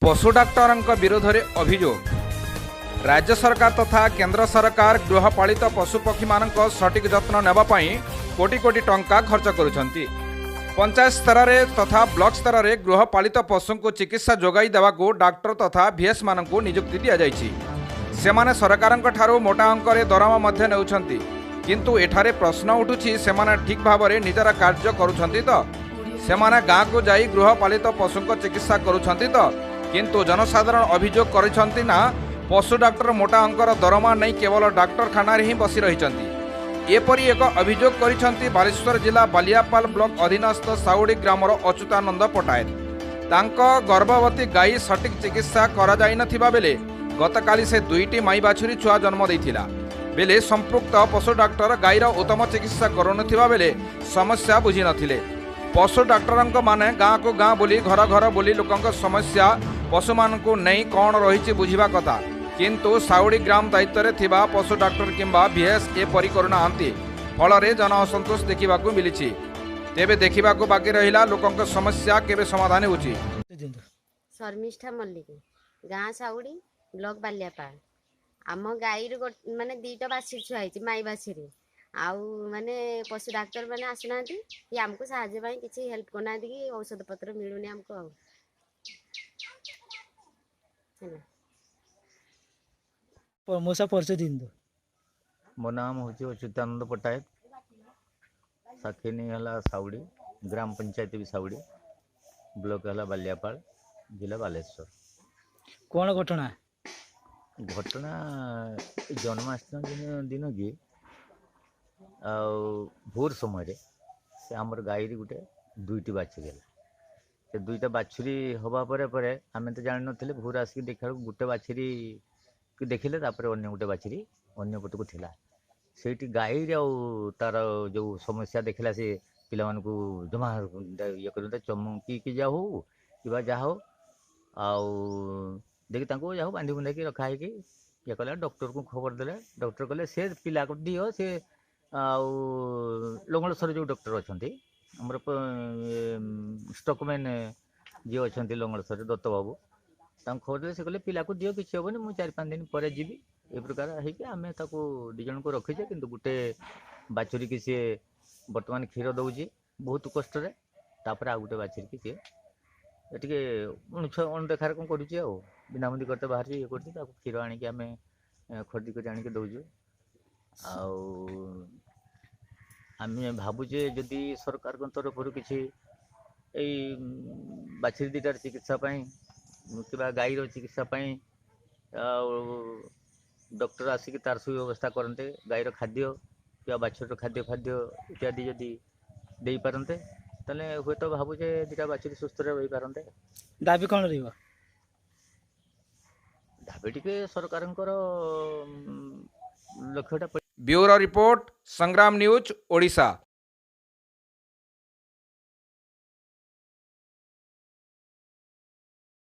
ପଶୁ ଡାକ୍ତରଙ୍କ ବିରୋଧରେ ଅଭିଯୋଗ। ରାଜ୍ୟ ସରକାର ତଥା କେନ୍ଦ୍ର ସରକାର ଗୃହପାଳିତ ପଶୁପକ୍ଷୀମାନଙ୍କ ସଠିକ୍ ଯତ୍ନ ନେବା ପାଇଁ କୋଟି କୋଟି ଟଙ୍କା ଖର୍ଚ୍ଚ କରୁଛନ୍ତି। ପଞ୍ଚାୟତ ସ୍ତରରେ ତଥା ବ୍ଲକ ସ୍ତରରେ ଗୃହପାଳିତ ପଶୁଙ୍କୁ ଚିକିତ୍ସା ଯୋଗାଇ ଦେବାକୁ ଡାକ୍ତର ତଥା ଭିଏସ୍ ମାନଙ୍କୁ ନିଯୁକ୍ତି ଦିଆଯାଇଛି। ସେମାନେ ସରକାରଙ୍କ ଠାରୁ ମୋଟା ଅଙ୍କରେ ଦରମା ମଧ୍ୟ ନେଉଛନ୍ତି। କିନ୍ତୁ ଏଠାରେ ପ୍ରଶ୍ନ ଉଠୁଛି, ସେମାନେ ଠିକ୍ ଭାବରେ ନିଜର କାର୍ଯ୍ୟ କରୁଛନ୍ତି ତ? ସେମାନେ ଗାଁକୁ ଯାଇ ଗୃହପାଳିତ ପଶୁଙ୍କ ଚିକିତ୍ସା କରୁଛନ୍ତି ତ? କିନ୍ତୁ ଜନସାଧାରଣ ଅଭିଯୋଗ କରିଛନ୍ତି ନା, ପଶୁ ଡାକ୍ତର ମୋଟା ଅଙ୍କର ଦରମା ନେଇ କେବଳ ଡାକ୍ତରଖାନାରେ ହିଁ ବସି ରହିଛନ୍ତି। ଏପରି ଏକ ଅଭିଯୋଗ କରିଛନ୍ତି ବାଲେଶ୍ୱର ଜିଲ୍ଲା ବାଲିଆପାଲ ବ୍ଲକ ଅଧୀନସ୍ଥ ସାଉଡ଼ି ଗ୍ରାମର ଅଚ୍ୟୁତାନନ୍ଦ ପଟ୍ଟାୟତ। ତାଙ୍କ ଗର୍ଭବତୀ ଗାଈ ସଠିକ୍ ଚିକିତ୍ସା କରାଯାଇନଥିବା ବେଳେ ଗତକାଲି ସେ ଦୁଇଟି ମାଇ ବାଛୁରୀ ଛୁଆ ଜନ୍ମ ଦେଇଥିଲା ବେଳେ ସମ୍ପୃକ୍ତ ପଶୁ ଡାକ୍ତର ଗାଈର ଉତ୍ତମ ଚିକିତ୍ସା କରୁନଥିବା ବେଳେ ସମସ୍ୟା ବୁଝିନଥିଲେ। ପଶୁ ଡାକ୍ତରଙ୍କ ମାନେ ଗାଁକୁ ଗାଁ ବୁଲି, ଘର ଘର ବୁଲି ଲୋକଙ୍କ ସମସ୍ୟା ପଶୁମାନଙ୍କୁ ନେଇ କ'ଣ ରହିଛି ବୁଝିବା କଥା। କିନ୍ତୁ ସାଉଡ଼ି ଗ୍ରାମ ଦାୟିତ୍ୱରେ ଥିବା ପଶୁ ଡାକ୍ତର କିମ୍ବା ଭିଏସ୍ ଏପରି କରୁନାହାନ୍ତି। ଫଳରେ ଜନ ଅସନ୍ତୋଷ ଦେଖିବାକୁ ମିଳିଛି। ତେବେ ଦେଖିବାକୁ ବାକି ରହିଲା, ଲୋକଙ୍କ ସମସ୍ୟା କେବେ ସମାଧାନ ହେଉଛି। ଦିଅନ୍ତୁ। ଶର୍ମିଷ୍ଠା ମଲ୍ଲିକ, ଗାଁ ସାଉଡ଼ି, ବ୍ଲକ ବାଲିଆପାଳ। ଆମ ଗାଈରୁ ମାନେ 2ଟା ବାଛୁରୀ ଛୁଆ ହେଇଛି, ମାଇ ବାଛୁରୀ। ଆଉ ମାନେ ପଶୁ ଡାକ୍ତର ମାନେ ଆସୁନାହାନ୍ତି କି ଆମକୁ ସାହାଯ୍ୟ ପାଇଁ କିଛି ହେଲ୍ପ କରୁନାହାନ୍ତି କି ଔଷଧ ପତ୍ର ମିଳୁନି ଆମକୁ। ଆଉ ହେଲା। ମଉସା, ପରିଚୟ ଦିଅନ୍ତୁ। ମୋ ନାମ ହେଉଛି ଅଚ୍ୟୁତାନନ୍ଦ ପଟ୍ଟାୟତ। ସାକ୍ଷିନୀ ହେଲା ସାଉଡ଼ି, ଗ୍ରାମ ପଞ୍ଚାୟତ ବି ସାଉଡ଼ି, ବ୍ଲକ ହେଲା ବାଲିଆପାଳ, ଜିଲ୍ଲା ବାଲେଶ୍ୱର। କ'ଣ ଘଟଣା? ଘଟଣା, ଏ ଜନ୍ମାଷ୍ଟମୀ ଦିନ କି ଆଉ ଭୋର ସମୟରେ ସେ ଆମର ଗାଈରେ ଗୋଟେ ଦୁଇଟି ବାଛୁରୀ ହେଲା। ସେ ଦୁଇଟା ବାଛୁରୀ ହେବା ପରେ ପରେ ଆମେ ତ ଜାଣିନଥିଲେ। ଭୋର ଆସିକି ଦେଖିଲା ବେଳକୁ ଗୋଟେ ବାଛୁରୀ କି ଦେଖିଲେ, ତାପରେ ଅନ୍ୟ ଗୋଟେ ବାଛୁରୀ ଅନ୍ୟ ପଟକୁ ଥିଲା। ସେଇଠି ଗାଈର ଆଉ ତାର ଯେଉଁ ସମସ୍ୟା ଦେଖିଲା, ସେ ପିଲାମାନଙ୍କୁ ଜମା ଇଏ କରନ୍ତା, ଚମକିକି ଯାହା ହଉ କିମ୍ବା ଯାହା ହଉ, ଆଉ ଦେଖି ତାଙ୍କୁ ଯାହା ହଉ ବାନ୍ଧି ବୁନ୍ଧାକି ରଖା ହେଇକି ଇଏ କଲା। ଡକ୍ଟରକୁ ଖବର ଦେଲେ। ଡକ୍ଟର କହିଲେ, ସେ ପିଲାକୁ ଦିଅ। ସେ ଆଉ ଲଙ୍ଗଳସର ଯେଉଁ ଡକ୍ଟର ଅଛନ୍ତି ଆମର, ଷ୍ଟକମ୍ୟାନ୍ ଯିଏ ଅଛନ୍ତି ଲଙ୍ଗଳସରରେ, ଦତ୍ତବାବୁ, ତାଙ୍କୁ ଖବର ଦେଲେ। ସେ କହିଲେ, ପିଲାକୁ ଦିଅ, କିଛି ହେବନି, ମୁଁ 4-5 ଦିନ ପରେ ଯିବି। ଏ ପ୍ରକାର ହେଇକି ଆମେ ତାକୁ 2 ଜଣଙ୍କୁ ରଖିଛେ। କିନ୍ତୁ ଗୋଟେ ବାଛୁରୀକି ସିଏ ବର୍ତ୍ତମାନ କ୍ଷୀର ଦେଉଛି ବହୁତ କଷ୍ଟରେ। ତାପରେ ଆଉ ଗୋଟେ ବାଛୁରୀକି ସିଏ ଟିକେ ଅଣଦେଖାରେ କ'ଣ କରୁଛି, ଆଉ ବିନ୍ଧାବୁନ୍ଧି କରିତେ ବାହାରୁଛି, ଇଏ କରୁଛି। ତାକୁ କ୍ଷୀର ଆଣିକି ଆମେ ଖରିଦି କରି ଆଣିକି ଦେଉଛୁ। ଆଉ ଆମେ ଭାବୁଛେ, ଯଦି ସରକାରଙ୍କ ତରଫରୁ କିଛି ଏଇ ବାଛୁରୀ 2ଟାର ଚିକିତ୍ସା ପାଇଁ କିମ୍ବା ଗାଈର ଚିକିତ୍ସା ପାଇଁ ଆଉ ଡକ୍ଟର ଆସିକି ତାର ସୁବ୍ୟବସ୍ଥା କରନ୍ତେ, ଗାଈର ଖାଦ୍ୟ କିମ୍ବା ବାଛୁରୀର ଖାଦ୍ୟ ଇତ୍ୟାଦି ଯଦି ଦେଇପାରନ୍ତେ, ତାହେଲେ ହୁଏତ ଭାବୁଛେ 2ଟା ବାଛୁରୀ ସୁସ୍ଥରେ ରହିପାରନ୍ତେ। ଦାବି କ'ଣ ରହିବ? ଦାବି ଟିକେ ସରକାରଙ୍କର ଲକ୍ଷ୍ୟଟା ବ୍ୟୁରୋ ରିପୋର୍ଟ, ସଂଗ୍ରାମ ନ୍ୟୁଜ୍, ଓଡ଼ିଶା।